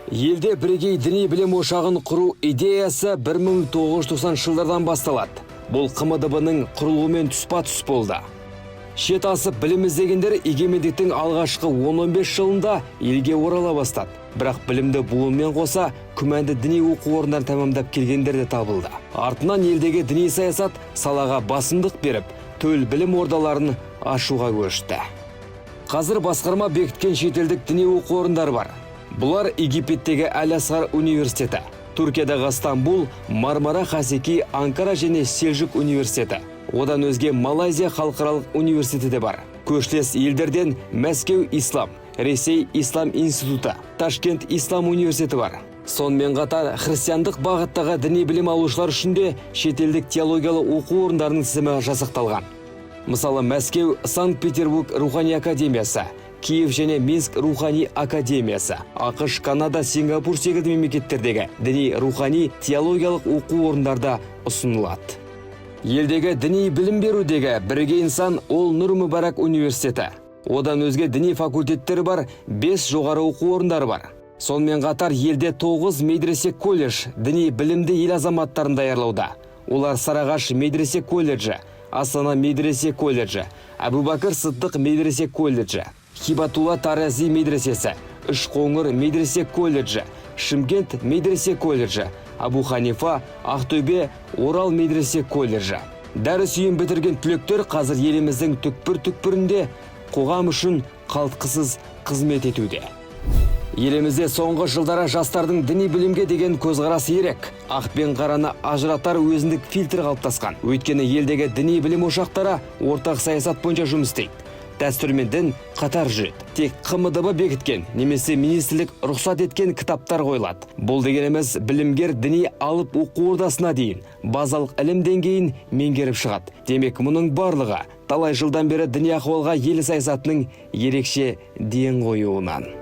Елде бірегей діни білім ошағын құру идеясы 1990 жылдардан басталады. Бұл ҚМДБ-ның құрылуымен тұспа тұс болды. Шет асып білім іздегендер егемендіктің алғашқы 10-15 жылында елге орала бастады. Бірақ білімді буынмен қоса күмәнді діни оқу орындарын тәмамдап келгендер де табылды. Артынан елдегі діни саясат салаға басымдық беріп, төл білім ордаларын ашуға көшті. Қазір басқарма бекіткен шетелдік діни оқу орындары бар. Бұлар: Египеттегі Әл Асхар университеті, Түркиядағы Стамбул, Мармара, Хасеки, Анкара және Селжүк университеті. Одан өзге Малайзия халықаралық университеті де бар. Көршілес елдерден Мәскеу ислам, Ресей ислам институты, Ташкент ислам университеті бар. Сонымен қатар христиандық бағыттағы діни білім алушылар үшін де шетелдік теологиялық оқу орындарының тізімі жасақталған. Мысалы, Мәскеу, Санкт-Петербург рухани академиясы, Киев және Минск рухани академиясы, АҚШ, Канада, Сингапур секілді мемлекеттердегі діни, рухани, теологиялық оқу орындарда ұсынылады. Елдегі діни білім берудегі бірегей нысан ол Нұр Мүбарак университеті. Одан өзге діни факультеттері бар 5 жоғары оқу орындары бар. Сонымен қатар елде 9 медресе, колледж діни білімді ел азаматтарын даярлауда. Олар: Сарыағаш медресе колледжі, Астана медресе колледжі, Әбубәкір Сыдық медресе колледжі, Хибатулла Тарази медресесі, Үшқоңыр медресе колледжі, Шымкент медресе колледжі, Абу Ханифа, Ақтөбе, Орал медресе колледжі. Дәріс үйін бітірген түлектер қазір еліміздің түкпір-түкпірінде қоғам үшін қалтқысыз қызмет етуде. Елімізде соңғы жылдары жастардың діни білімге деген көзқарасы ерек. Ақ пен қараны ажыратар өзіндік фильтр қалыптасқан. Өйткені елдегі діни білім ошақтары ортақ саясат бойынша жұмыс істейді. Дәстүр мен дін қатар жүреді. Тек ҚМДБ бекіткен немесе министрлік рұқсат еткен кітаптар қойылады. Бұл дегеніміз, білімгер діни алып оқу ордасына дейін базалық ілім деңгейін меңгеріп шығады. Демек, мұның барлығы талай жылдан бері діни ахуалға ел саясатының ерекше ден қоюынан.